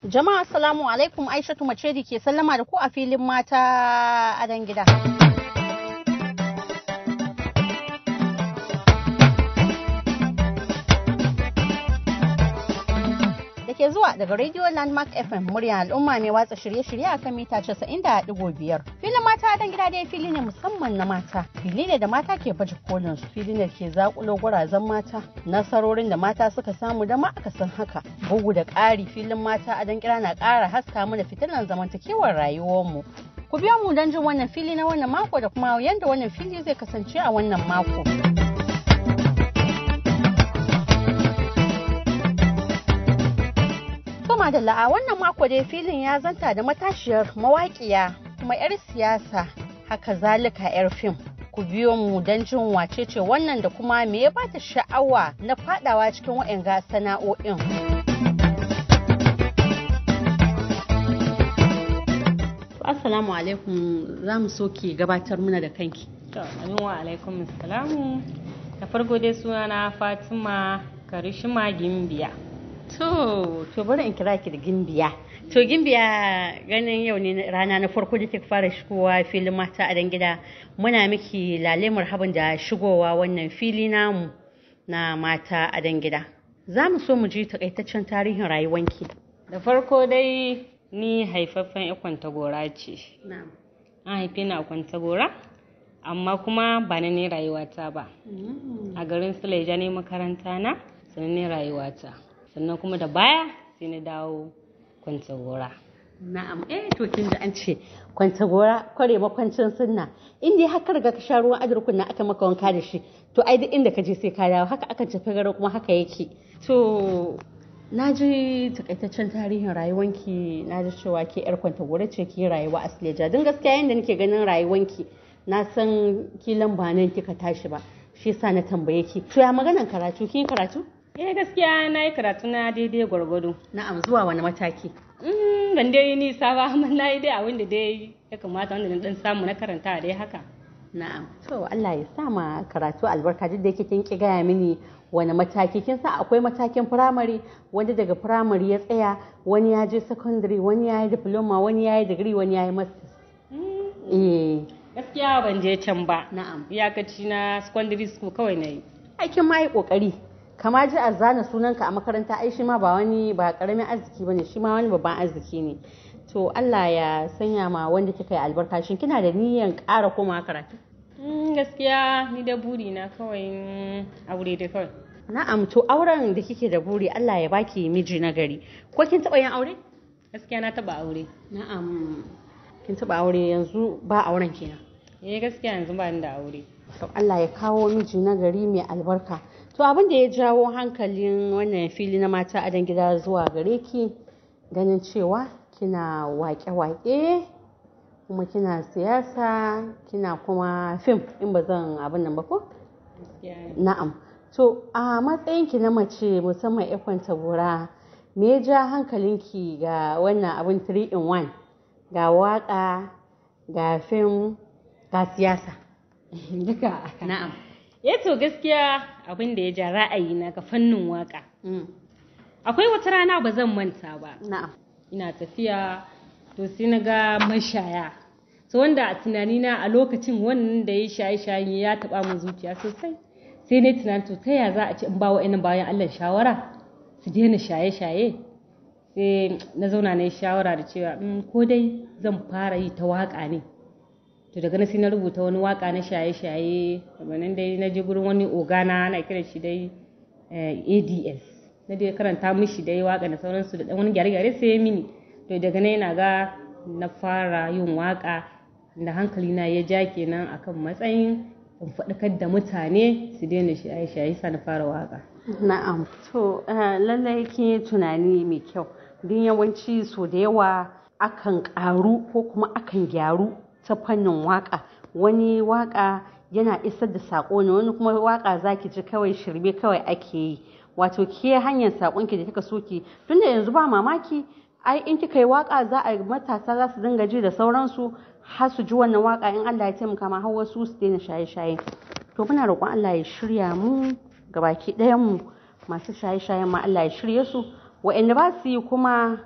Jama'a assalamu alaikum, Aishatu Macedi ke sallama da ku a filin mata a dan gida. Da ke zuwa daga Radio Landmark FM, murya al'umma mai watsa shirye-shirye a kan mita 90.5. Filin mata a dan gida dai fili ne musamman na mata. Fili ne da mata ke baje kolin su, fili ne ke zakulo gwarazan mata, nasarorin da mata suka samu da ma aka san haka. Bugu da ƙari, filin mata a dan gida na ƙara haska mana fitilan zamantakewar rayuwarmu. Ku biyo mu don jin wannan fili na wannan mako da kuma yadda wannan fili zai kasance a wannan mako. Madalla, a wannan mako dai filin ya zanta da matashiyar mawaƙiya kuma 'yar siyasa, haka zalika 'yar fim. Ku biyo mu don jin wacece wannan da kuma me ya bata sha'awa na fadawa cikin wa'anga sana'o'in. Assalamu alaikum, za mu so ki gabatar muna da kanki. To, amin wa alaikum assalamu. Da farko dai sunana Fatima Karishima Gimbiya. To bari in kira ki da Gimbiya. To Gimbiya, ganin yau ne rana na farko da kika fara shigowa filin mata a dan gida. Muna miki lale marhaban da shigowa wannan fili namu na mata a dan gida. Za mu so mu ji takaitaccen tarihin rayuwanki. Da farko dai ni haifaffen Kwantagora ce. Na'am. An haife ni a Kwantagora, amma kuma ba na ne rayuwata ba. A garin Suleja ne makaranta na, sannan ne rayuwata. Sannan kuma da baya sai na dawo Kwantagora. Na'am, eh to kin ji an ce Kwantagora kware makwancin sunna. In dai haka riga ka sha ruwan ajirkun na aka maka wanka da shi, to ai duk inda ka je sai ka dawo, haka aka tafi garin kuma haka yake. To na ji takaitaccen tarihin rayuwanki, na ji cewa ke yar Kwantagora ce, ke rayuwa a Suleja. Don gaskiya yanda nake ganin rayuwanki, na san kilan ba nan kika tashi ba. Shi yasa na tambaye ki. To ya maganan karatu, kin yi karatu? Eh gaskiya na yi karatu na daidai gwargwado. Na'am, zuwa wani mataki? Ban dai yi nisa ba, amma na yi dai abin da dai ya kamata wanda na dan samu na karanta dai haka. Na'am. To Allah ya sa ma karatu albarka, duk da yake kin ki gaya mini wani mataki. Kin sa akwai matakin firamare, wanda daga firamare ya tsaya, wani ya je secondary, wani ya yi diploma, wani ya yi degree, wani ya yi masters. Eh. Gaskiya ban je can ba. Na'am. Iyakaci na secondary school kawai na yi. Aikin ma yi kokari. Kama ji a zana sunanka a makaranta, ai shi ma ba wani ba karamin arziki bane, shi ma wani babban arziki ne. To Allah ya sanya ma wanda kika yi albarka. Shin kina da niyyar ƙara komawa karatu? Gaskiya ni da buri na kawai aure dai kawai. Na'am, to auren da kike da buri, Allah ya baki miji na gari. Ko kin taɓa yin aure? Gaskiya na taɓa aure. Na'am. Kin taɓa aure, yanzu ba auren kenan? Eh gaskiya yanzu ba ni da aure. To Allah ya kawo miji na gari mai albarka. To abin da ya jawo hankalin wannan fili na mata a dan gida zuwa gare ki, ganin cewa kina waƙe-waƙe kuma kina siyasa, kina kuma fim, in ba zan abin nan ba ko? Gaskiya. Na'am. To a matsayinki na mace musamman 'yar Kwantagora, me ya ja hankalinki ga wannan abin 3 in 1? Ga waƙa, ga fim, ga siyasa. Duka. Na'am. Eh to gaskiya abin da ya ja ra'ayina ga fannin waka. Akwai wata rana ba zan manta ba. Na'am. Ina tafiya to sai na ga mashaya. To wanda a tunanina a lokacin wannan da ya shaye-shaye ya taɓa min zuciya sosai. Sai na tunanin to ta ya za a ce in ba wa'annan bayan Allah shawara su daina shaye-shaye. Sai na zauna na yi shawara da cewa ko dai zan fara yi ta waka ne. To daga nan sai na rubuta wani waka na shaye-shaye, daga nan dai na je gurin wani ogana, ana kiran shi dai ADS. Na dai karanta mishi dai waka da sauransu da dan wani gyare-gyare sai ya mini. To daga nan yana ga na fara yin waka da hankali na ya ja kenan akan matsayin in faɗakar da mutane su daina shaye-shaye, sa na fara waka. Na'am. To lallai kin yi tunani mai kyau. Don yawanci so da yawa akan ƙaru ko kuma akan gyaru ta fannin waka. Wani waka yana isar da sako ne, wani kuma waka zaki ji kawai shirme kawai ake yi. Wato ke hanyar sakonki da kika so ki, tunda yanzu ba mamaki ai in kika yi waka za a matasa za su dinga ji da sauransu har su ji wannan waka, in Allah ya taimaka ma har wasu su daina shaye-shaye. To muna roƙon Allah ya shirya mu gabaki ɗayan mu, masu shaye-shayen ma Allah ya shirye su, waɗanda ba su yi kuma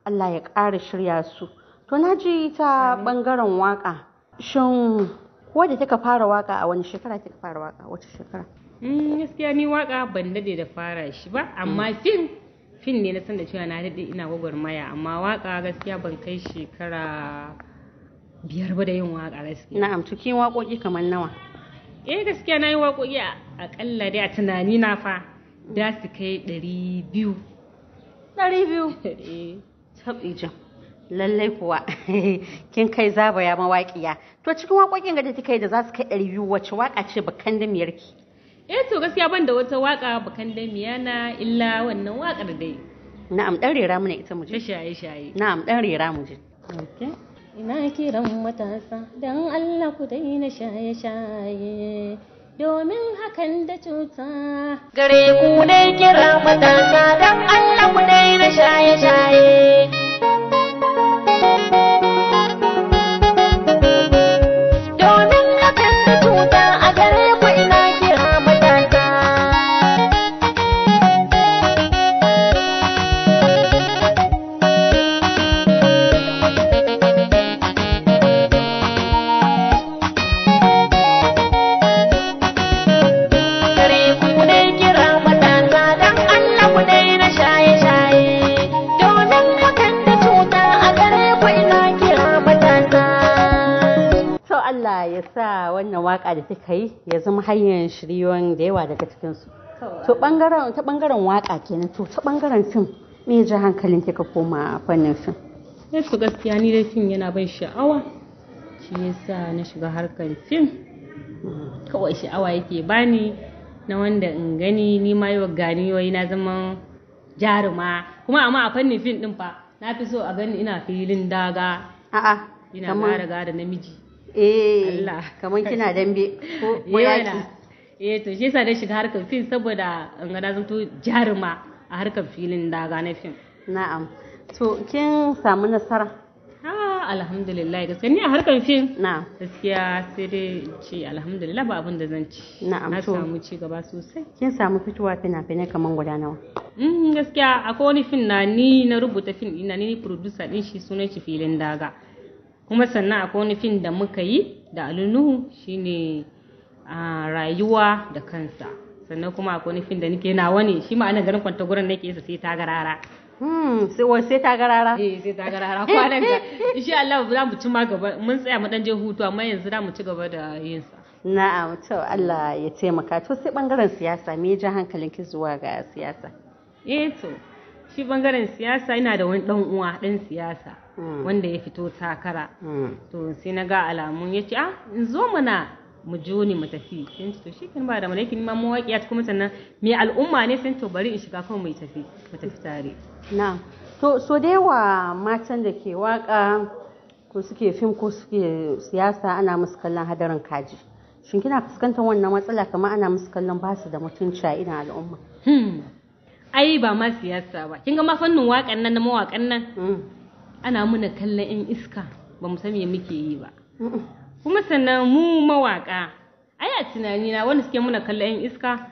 Allah ya ƙara shirya su. To na ji ta ɓangaren waƙa. Shin ko da kika fara waƙa a wani shekara kika fara waƙa? Wace shekara? Gaskiya ni waƙa ban dade da fara shi ba, amma fim ne na san da cewa na dade ina gwagwarmaya, amma waƙa gaskiya ban kai shekara 5 ba da yin waƙa gaskiya. Na'am, cikin waƙoƙi kamar nawa? Eh gaskiya na yi waƙoƙi aƙalla dai a tunani na fa da su kai 200. 200? Taɓijin. Lallai kuwa kin kai zabaya mawaƙiya. To cikin waƙoƙin da kika yi da za su kai 200, wace waƙa ce bakan damiyarki? Eh to gaskiya ban da wata waƙa bakan damiya na illa wannan waƙar dai. Na'am, ɗan rera mana ita mu je. Shaye shaye. Na'am, ɗan rera mu je. Okay. Ina kiran matasa don Allah ku daina shaye shaye domin hakan da cuta. Gare ku dai kira matasa don Allah ku daina shaye shaye. Domin hakan da cuta a gare ku ina kira matasa. Gare ku dai kira matasa don Allah ku daina shaye-shaye. Domin hakan da cuta a gare ku ina kira matasa. To Allah ya sa wannan waka da kika yi ya zama hanyar shiriyon da yawa daga cikinsu. To bangaren ta bangaren waka kenan, to ta bangaren fim me ya ji hankalin kika koma fannin fim? Eh to gaskiya ni dai fim yana ban sha'awa, shi yasa na shiga harkar fim. Kawai sha'awa yake bani na wanda in gani ni ma yau gani wai na zama jaruma, kuma amma a fannin fim din fa na fi so a gani ina filin daga. A'a, Ina kaman- gara gara namiji. Eh, Allah. kaman kina dambe ko Yana. yaki. Eh to shi yasa na shiga harkar fim saboda in ga na zanto jaruma a harkar filin daga na fim. Na'am. To kin samu nasara? Ah, alhamdulillah gaskiya ni a harkar fim Na'am. gaskiya sai dai in ce alhamdulillah ba abin da zan ci. Na'am, Na to. samu ci gaba sosai. Kin samu fitowa fina-finai kaman guda nawa? Gaskiya akwai wani fim na ni na rubuta fim ɗina, ni producer ɗin shi, sunan shi Filin Daga. Kuma sannan akwai wani fim da muka yi da Ali Nuhu shine a rayuwa da kansa. Sannan kuma akwai wani fim da nake nawa ne shi ma ana garin Kwantagoran nake yasa sai ta garara. Sai wai sai ta garara. Eh sai ta garara kwanan ga. Insha Allah za mu ci ma gaba, mun tsaya mu dan je hutu amma yanzu za mu ci gaba da yin sa. Na'am, to Allah ya taimaka. To sai bangaren siyasa, me ya ja hankalin ki zuwa ga siyasa? Eh to shi bangaren siyasa ina da wani dan uwa dan siyasa wanda ya fito takara. To sai na ga alamun ya ce ah in zo mana mu joni mu tafi. Sai to shi kan ba da malaikin ma mawaƙiya kuma sannan me al'umma ne, sai to bari in shiga kawai mu tafi mu tafi tare. Na'am. To so da yawa matan da ke waka ko suke fim ko suke siyasa ana musu kallon hadarin kaji. Shin kina fuskantar wannan matsala kamar ana musu kallon basu da mutunci a idon al'umma? Ai ba ma siyasa ba. Kin ga ma fannin waƙan nan na mawaƙan nan ana muna kallon 'yan iska ba mu san me muke yi ba. Kuma sannan mu mawaƙa ai a tunanina wanda suke muna kallon 'yan iska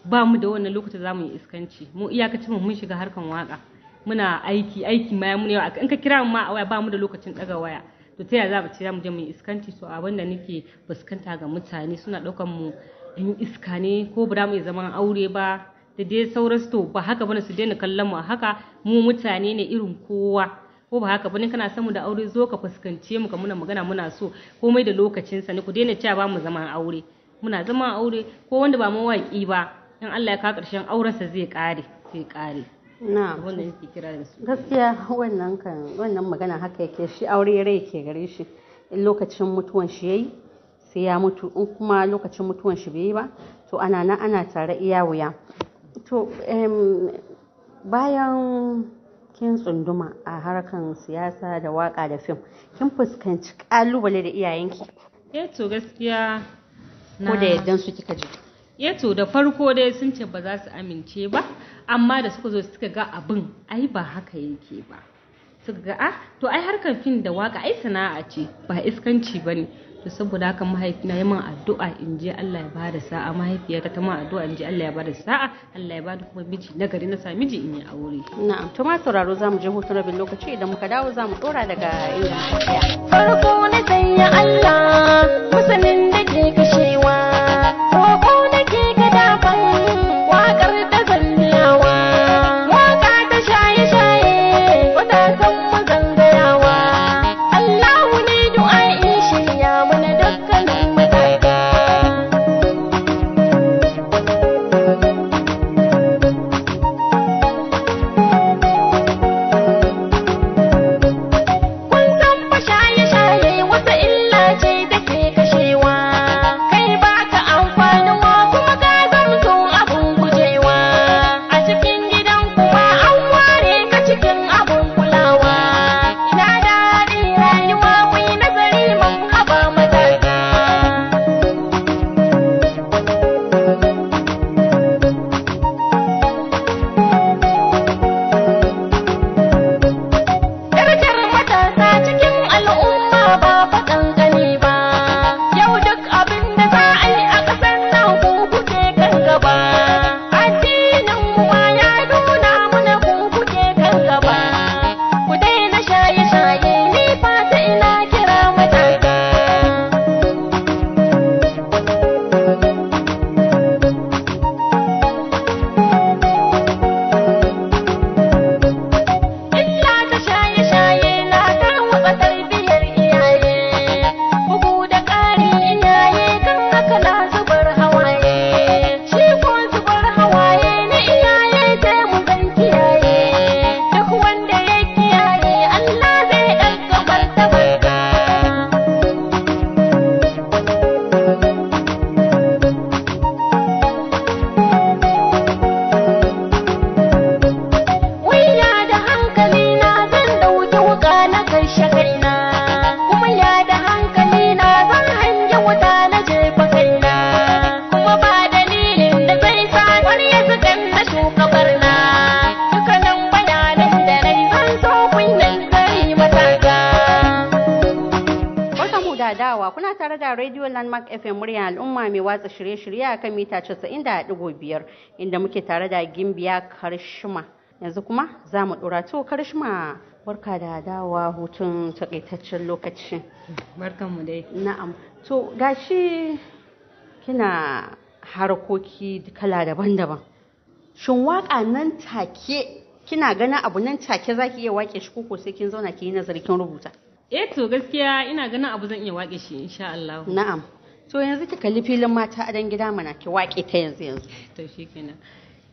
ba mu da wannan lokacin za mu yi iskanci. Mu iyakacin mu mun shiga harkan waƙa. Muna aiki, aiki ma ya muna yawa. In ka kira mu ma a waya ba mu da lokacin ɗaga waya. To ta yaya za mu ce za mu je mu yi iskanci? So abin da nake fuskanta ga mutane suna ɗaukan mu 'yan iska ne ko ba za mu iya zaman aure ba da dai sauransu. To ba haka bane, su daina kallon mu a haka. Mu mutane ne irin kowa. Ko ba haka bane, kana son mu da aure zo ka fuskance mu ka muna magana, muna so komai da lokacinsa ne. Ku daina cewa ba mu zaman aure. Muna zaman aure ko wanda ba mawaƙi ba in Allah ya kawo ƙarshen aurensa zai ƙare, zai ƙare. Na'am. Abin da nake kira da su. Gaskiya wannan kan wannan magana haka yake, shi aure rai ke gare shi. In lokacin mutuwan shi yayi sai ya mutu, in kuma lokacin mutuwan shi bai yi ba to ana nan ana tare iya wuya. To bayan kin tsunduma a harkan siyasa da waka da fim, kin fuskanci kalubale da iyayenki? Eh to gaskiya Ko da yaddan su kika je? Eh to da farko dai sun ce ba za su amince ba, amma da suka zo suka ga abin ai ba haka yake ba. Suka ga ah to ai harkar fim da waka ai sana'a ce ba iskanci bane. To saboda haka mahaifina ya min addu'a in je Allah ya bada sa'a, mahaifiyata ta min addu'a in je Allah ya bada sa'a, Allah ya bada kuma miji nagari, na sami miji in yi aure. Na'am, to ma sauraro, za mu je hutun rabin lokaci. Idan muka dawo za mu dora daga inda muka tsaya. Farko na sanya Allah, masanin da ke kashewa, roƙo nake ga dafan waƙar da zanniyawa, waƙa ta shaye-shaye, matasan mu zangayawa. Allahu ne du'a'i shirya mana dukkanin matasa. Kun san fa shaye-shaye wata illa ce take kashewa, kai baka amfanuwa kuma ka zamto abun gujewa. A cikin gidan kuma an ware ka cikin abun kulawa. Ina daɗin rayuwa, mu yi nazari mun haba matasa. Darajar matasa cikin al'umma ba fa kankani ba. Yau duk abin da za a yi a ƙasar nan ku kuke kan gaba. Addinin mu ma ya nuna mana ku kuke kan gaba. Ku daina shaye-shaye, ni fata ina kira matasa. Illa ta shaye-shaye na tarwatsa tarbiyyar iyaye, bugu da ƙari iyaye kan haka na zubar hawaye. Shi ko zubar hawaye na iyaye sai mu zan kiyaye, duk wanda ya kiyaye Allah zai ɗaga martabarka. Wai da hankali na zan dauki wuka na kashe kaina, kuma ya da hankali na zan hange wuta na jefa kaina, kuma ba dalilin da zai sa wani ya zugan na shuka barna. Dukkanin bayanan da nai zan so kun yi nazari matasa. Barkanmu da dawa, kuna tare da Radio Landmark FM, muryar al'umma mai watsa shirye-shirye a kan mita 90.5, inda muke tare da Gimbiya Karshima. Yanzu kuma za mu dora. To Karshima, barka da dawa hutun takaitaccen lokaci. Barkanmu dai. Na'am. To gashi kina harkoki kala daban-daban. Shin waka nan take kina ganin abu nan take zaki iya wake shi, koko sai kin zauna ki yi nazari kin rubuta? Eh to gaskiya ina ganin abu zan iya waƙe shi insha Allah. Na'am. To yanzu ki kalli filin mata a dan gida mana, ki waƙe ta yanzu yanzu. To shikenan.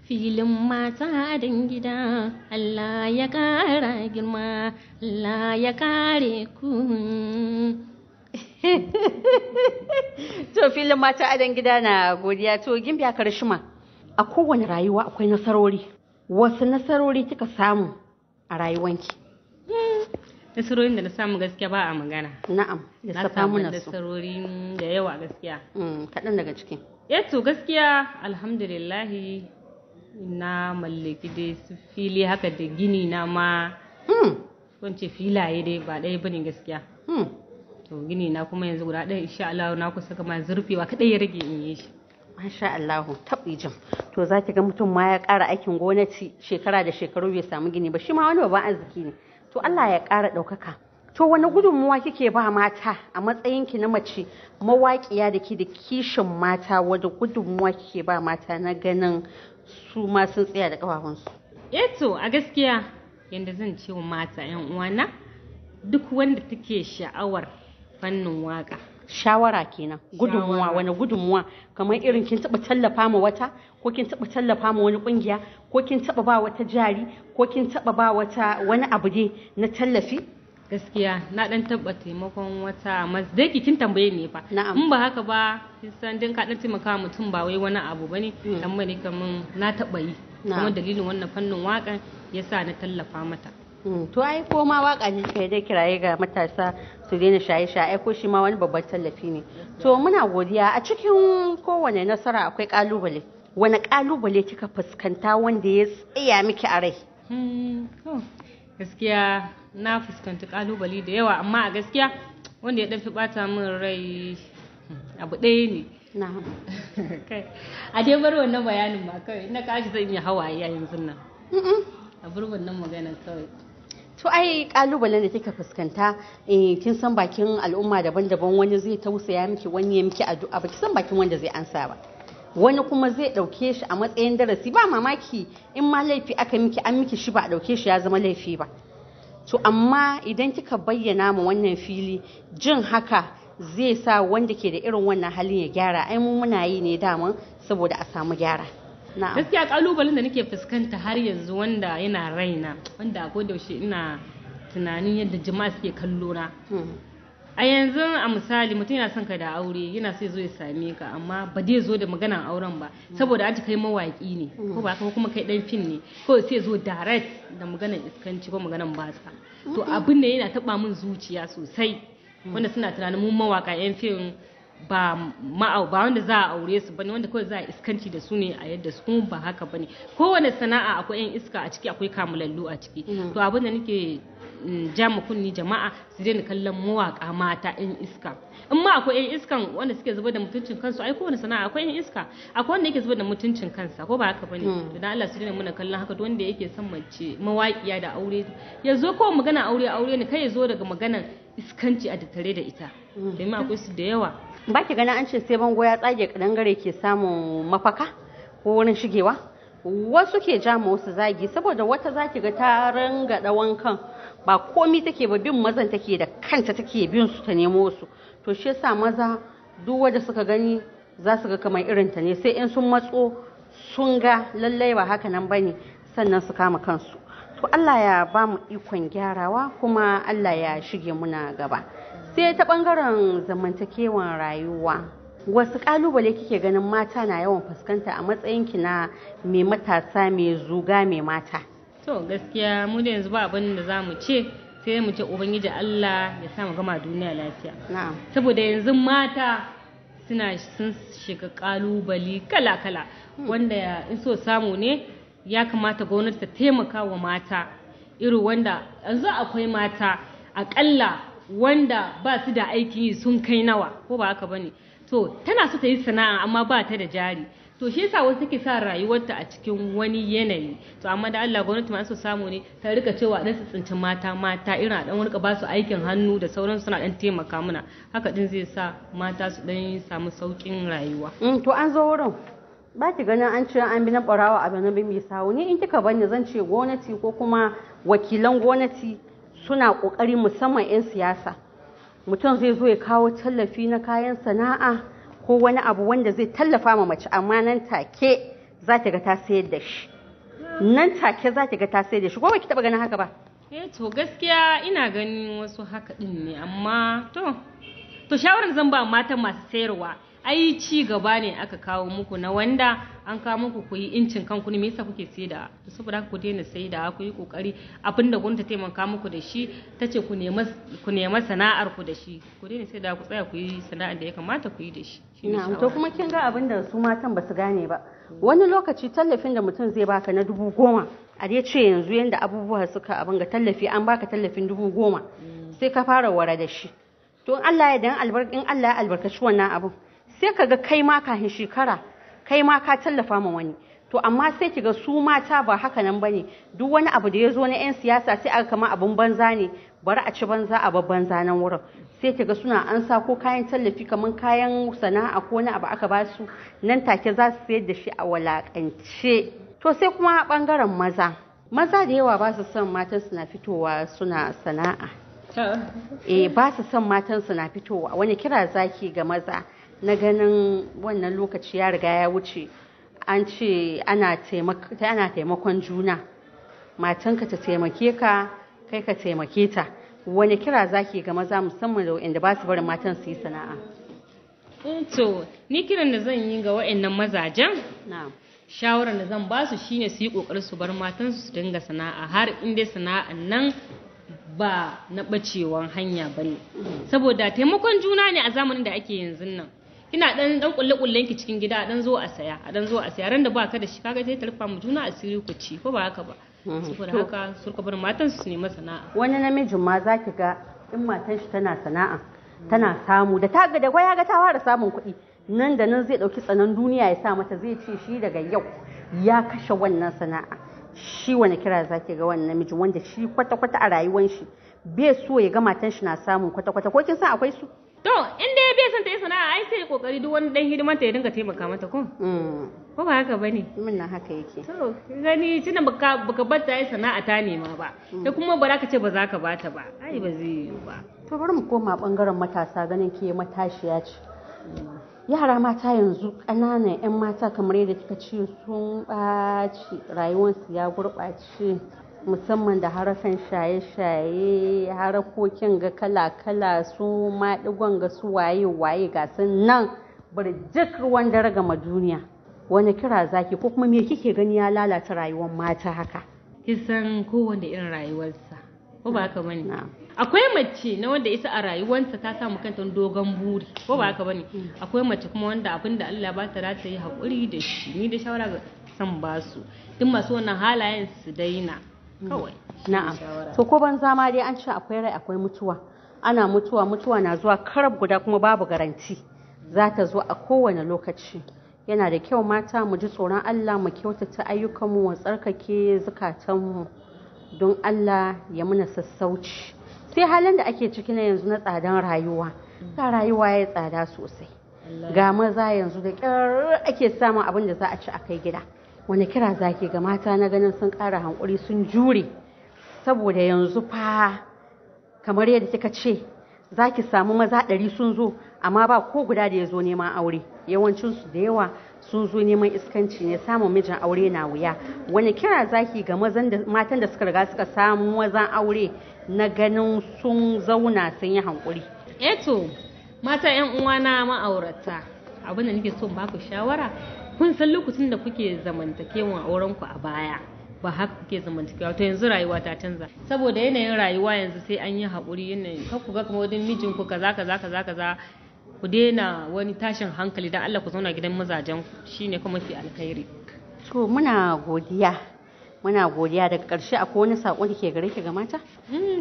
Filin mata dan gida, Allah ya ƙara girma, Allah ya kare ku. To filin mata a dan gida na godiya. To Gimbiya Karshima, a kowane rayuwa akwai nasarori. Wasu nasarori kika samu a rayuwanki? Nasarorin da na samu gaskiya ba a magana. Na'am, Na lissafa samu mana su. nasarori da yawa gaskiya. Kaɗan daga ciki. Eh to gaskiya alhamdulillahi na mallaki dai su fili haka da gini na ma, ko in ce filaye dai ba ɗaya bane gaskiya. To gini na kuma yanzu guda ɗaya insha Allah na kusa gama zurfewa, kaɗai ya rage in yi shi. Masha Allahu, taɓi jam. To za ki ga mutum ma ya ƙara aikin gwamnati shekara da shekaru bai samu gini ba, shi ma wani babban arziki ne. To Allah ya ƙara ɗaukaka. To wani gudunmuwa kike ba mata a matsayinki na mace mawaƙiya da ke da kishin mata, wani gudunmuwa kike ba mata na ganin su ma sun tsaya da ƙafafunsu? Eh to a gaskiya yanda zan ce wa mata 'yan uwana, duk wanda take sha'awar fannin waka. Shawara kenan, gudunmuwa, Shawara. wani gudunmuwa, kamar irin kin taɓa tallafa ma wata, ko kin taɓa tallafa ma wani ƙungiya, ko kin taɓa ba wata jari, ko kin taɓa ba wata wani abu dai na tallafi? Gaskiya na dan taba taimakon wata, amma dai ki kin tambaye ni fa. Na'am. In ba haka ba, kin san din ka dan taimaka wa mutum ba wai wani abu bane, dan bane kaman na taba yi. Na'am. Kuma dalilin wannan fannin wakan yasa na tallafa mata. To ai ko ma waka ne kai dai kiraye ga matasa su daina shaye-shaye, ai ko shi ma wani babban tallafi ne. To muna godiya. A cikin kowane nasara akwai kalubale. Wani kalubale kika fuskanta wanda ya tsaya miki a rai? To, gaskiya na fuskanci kalubale da yawa, amma a gaskiya Wanda ya ɗan fi ɓata min rai abu ɗaya ne. Na'am. Kai, a dai bar wannan bayanin ma kawai, na kashi zan iya hawaye a yanzu nan. A bar wannan magana kawai. To ai kalubalen da kika fuskanta, kin san bakin al'umma daban-daban, wani zai tausaya miki, wani ya miki addu'a, ba ki san bakin wanda zai ansa ba. Wani kuma zai ɗauke shi a matsayin darasi, ba mamaki in ma laifi aka miki, an miki shi ba a ɗauke shi ya zama laifi ba. To amma idan kika bayyana ma wannan fili, jin haka zai sa wanda ke da irin wannan halin ya gyara. Ai mu muna yi ne daman saboda a samu gyara. Na'am. Gaskiya kalubalen da nake fuskanta har yanzu wanda yana raina, wanda a koda yaushe ina tunanin yadda jama'a suke kallo na. A yanzu a misali, mutum yana son ka da aure, yana so ya zo ya same ka, amma ba zai zo da maganan auren ba saboda an ci kai mawaki ne, ko ba haka ba, kuma kai dan fim ne, ko sai zo direct da maganan iskanci ko maganan batsa. To abin da yana taba min zuciya sosai, wanda suna tunanin mun mawaka yan fim ba ma'au ba wanda za a aure su bane, wanda kawai za a iskanci da su ne a yadda su, kuma ba haka bane. Kowane sana'a akwai yan iska a ciki, akwai kamulallu a ciki. To abin da nake ja mu kunni jama'a, su daina kallon mawaka mata yan iska. In ma akwai yan iskan wanda suke zubar da mutuncin kansu, ai kowane sana'a akwai yan iska, akwai wanda yake zubar da mutuncin kansa, ko ba haka bane? To dan Allah su daina muna kallon haka. Duk wanda yake son mace mawaƙiya da aure, ya zo ko magana aure aure ne, kai ya zo daga maganan iskanci a tattare da ita, domin akwai su da yawa. Ba ki ganin an ce sai bango ya tsage kadangare ke samun mafaka ko wurin shigewa? Wasu ke ja ma wasu zagi, saboda wata zaki ga ta ranga wankan, ba komi take ba, bin mazan take da kanta, take bin su ta nemo su. To shi yasa maza duk wanda suka gani za su ga kamar irin ta ne, sai in sun matso sun ga lallai ba haka nan bane, sannan su kama kansu. To Allah ya ba mu ikon gyarawa, kuma Allah ya shige muna gaba. Sai ta bangaren zamantakewan rayuwa, wasu kalubale kike ganin mata na yawan fuskanta a matsayinki na mai matasa, mai zuga, mai mata? To gaskiya mu da yanzu ba abin da za mu ce, sai mu ce Ubangiji Allah ya sa mu gama duniya lafiya. Na'am. Saboda yanzu mata sun shiga kalubale kala-kala, wanda in so samu ne ya kamata gwamnati ta taimaka wa mata, irin wanda yanzu akwai mata akalla wanda ba su da aikin yi sun kai nawa, ko ba haka bane? To tana so ta yi sana'a amma ba ta da jari, to shi yasa wasu take sa rayuwarta a cikin wani yanayi. To amma da Allah gwamnati ma so samu ne ta rika cewa dan su tsinci mata mata irin a dan rika ba su aikin hannu da sauran, suna dan taimaka mana, haka din zai sa mata su dan samu saukin rayuwa. To an zo wurin, ba ki ganin an ce an bi na barawa abu na bi mai sawu? Ni in kika bani zan ce gwamnati ko kuma wakilan gwamnati suna kokari, musamman 'yan siyasa. Mutum zai zo ya kawo tallafi na kayan sana'a ko wani abu wanda zai tallafa ma mace, amma nan take za ki ga ta sayar da shi, nan take za ki ga ta sayar da shi. Ko ba ki taba ganin haka ba? Eh, to gaskiya ina ganin wasu haka din ne, amma to shawarar zan ba mata masu sayarwa, ai ci gaba ne aka kawo muku, na wanda an kawo muku ku yi incin kanku ne. Me yasa kuke saida? To saboda haka ku daina saida, ku yi kokari abinda gwamnati ta taimaka muku da shi, tace ku nema sana'ar ku da shi, ku daina saida, ku tsaya ku yi sana'ar da ya kamata ku yi da shi. Shine Na'am, to shawara. Kuma kin ga abin da su matan ba su gane ba. Wani lokaci tallafin da mutum zai baka na 10,000, a dai ce yanzu yanda abubuwa suka abin ga tallafi, an baka tallafin 10,000, sai ka fara wara da shi. To in Allah ya dan albarka, in Allah ya albarkaci wannan abun, sai ka ga kai ma kafin shekara, kai ma ka tallafa ma wani. To amma sai kiga su mata ba haka nan bane. Duk wani abu da ya zo na 'yan siyasa sai aka kama abun banza ne, bari a ci banza a bar banza nan wurin. Sai kiga suna an sa ko kayan tallafi kamar kayan sana'a ko wani abu aka ba su, nan take za su sayar da shi a walakance. To sai kuma bangaren maza. Maza da yawa ba su son matan suna fitowa suna sana'a. Eh, ba su son matan suna fitowa. Wani kira zaki ga maza na ganin wannan lokaci ya riga ya wuce, an ce ana taimakon juna, matanka ta taimake ka, kai ka taimake ta. Wani kira zaki ga maza, musamman da waɗanda ba su barin matan su yi sana'a? Eh, to ni kiran da zan yi ga waɗannan mazajen, Na'am. Shawarar da zan ba su shine su yi kokari su bar matansu su dinga sana'a, har in dai sana'an nan ba na bacewan hanya bane, saboda taimakon juna ne a zamanin da ake yanzu nan. Kina dan dan kulle kullen ki cikin gida, a dan zo a saya, a dan zo a saya, ran da baka da shi kaga sai ta rufa mu juna asiri ku ci, ko ba haka ba? Saboda haka su rika bar matan su nemi sana'a. Wani namijin ma za ki ga in matan shi tana sana'a, Tana samu da ta ga da ya ga ta fara samun kuɗi, nan da nan zai ɗauki tsanan duniya ya sa mata, zai ce shi daga yau ya kashe wannan sana'a. Shi wani kira zaki ga wannan namiji wanda shi kwata-kwata a rayuwar shi bai so ya ga matan shi na samun kwata-kwata, ko kin san akwai su? To in dai bai son ta yi sana'a, ai sai kokari duk wani dan hidimar ta ya dinga taimaka mata, ko? Ko ba haka bane? Min na haka yake. To gani tunda baka bar ta yi sana'a ta nema ba, da kuma ba za ka ce ba za ka bata ba, ai ba zai yiwu ba. To bari mu koma bangaren matasa, ganin ke matashiya ce. Yara mata yanzu, ƙananan 'yan mata, kamar yadda kika ce, sun ɓaci, rayuwarsu ya gurɓace, musamman da harakan shaye-shaye, harakokin ga kala-kala, su maɗigon ga su waye-waye, ga sun nan birjik ruwan dare gama duniya. Wani kira zaki, ko kuma me kike gani ya lalata rayuwar mata haka? Kisan kowanne irin rayuwarsa, ko ba haka bane? Akwai mace na wanda isa a rayuwarsa ta samu kanta dogon buri, ko ba haka bane? Akwai mace kuma wanda abin da Allah ba ta za ta yi haƙuri da shi. Ni da shawara ga san ba su duk masu wannan halayen su daina kawai. Na'am. To ko banza ma dai an ce akwai rai akwai mutuwa. Ana mutuwa, mutuwa na zuwa karab guda kuma babu garanti. Za ta zo a kowane lokaci. Yana da kyau mata mu ji tsoron Allah, mu kyautata ayyukanmu, mu tsarkake zukatanmu don Allah ya muna sassauci. Sai halin da ake ciki na yanzu na tsadan rayuwa. Ga rayuwa ya tsada sosai. Ga maza yanzu da ƙyar ake samun abin da za a ci a kai gida. Wani kira zaki ga mata na ganin sun ƙara hankuri, sun jure, saboda yanzu fa kamar yadda kika ce za ki samu maza 100 sun zo, amma ba ko guda da ya zo neman aure. Yawancinsu da yawa sun zo neman iskanci ne, samun mijin aure na wuya. Wani kira zaki ga mazan da matan da suka riga suka samu mazan aure na ganin sun zauna sun yi hankuri? Eto mata yan uwana ma'aurata, abin da nake so in baku shawara, kun san lokacin da kuke zamantakewan auren ku a baya ba haka kuke zamantakewa. To yanzu rayuwa ta canza, saboda yanayin rayuwa yanzu sai an yi haƙuri. Yanayin kar ku ga kamar wajen mijinku kaza kaza kaza kaza, ku daina wani tashin hankali. Dan Allah ku zauna gidan mazajen ku, shine kuma mafi alkhairi. To muna godiya, muna godiya. Daga ƙarshe akwai wani saƙo da ke gare ki ga mata?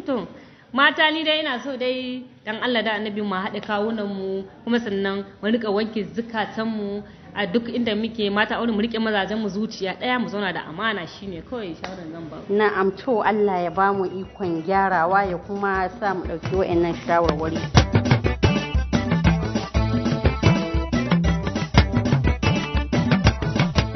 To mata, ni dai ina so dai dan Allah da Annabi mu haɗa kawunan mu, kuma sannan mu rika wanke zukatan mu a duk inda muke. Mata aure, mu rike mazajen mu zuciya ɗaya, mu zauna da amana, shine kawai shawaran zan ba. Na'am, to Allah ya ba mu ikon gyarawa ya kuma sa mu ɗauki wa'annan shawarwari.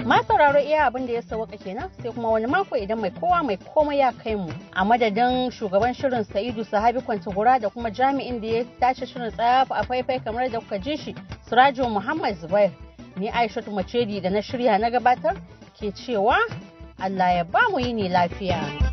Ma sauraro, iya abin da ya sauka kenan, sai kuma wani mako idan mai kowa mai komai ya kai mu. A madadin shugaban shirin Sa'idu Sahabi Kwantagora da kuma jami'in da ya tace shirin tsafa a faifai kamar da kuka ji shi, Surajo Muhammad Zubair, ni Aishatu Macedi da na shirya na gabatar ke cewa Allah ya ba mu yini lafiya.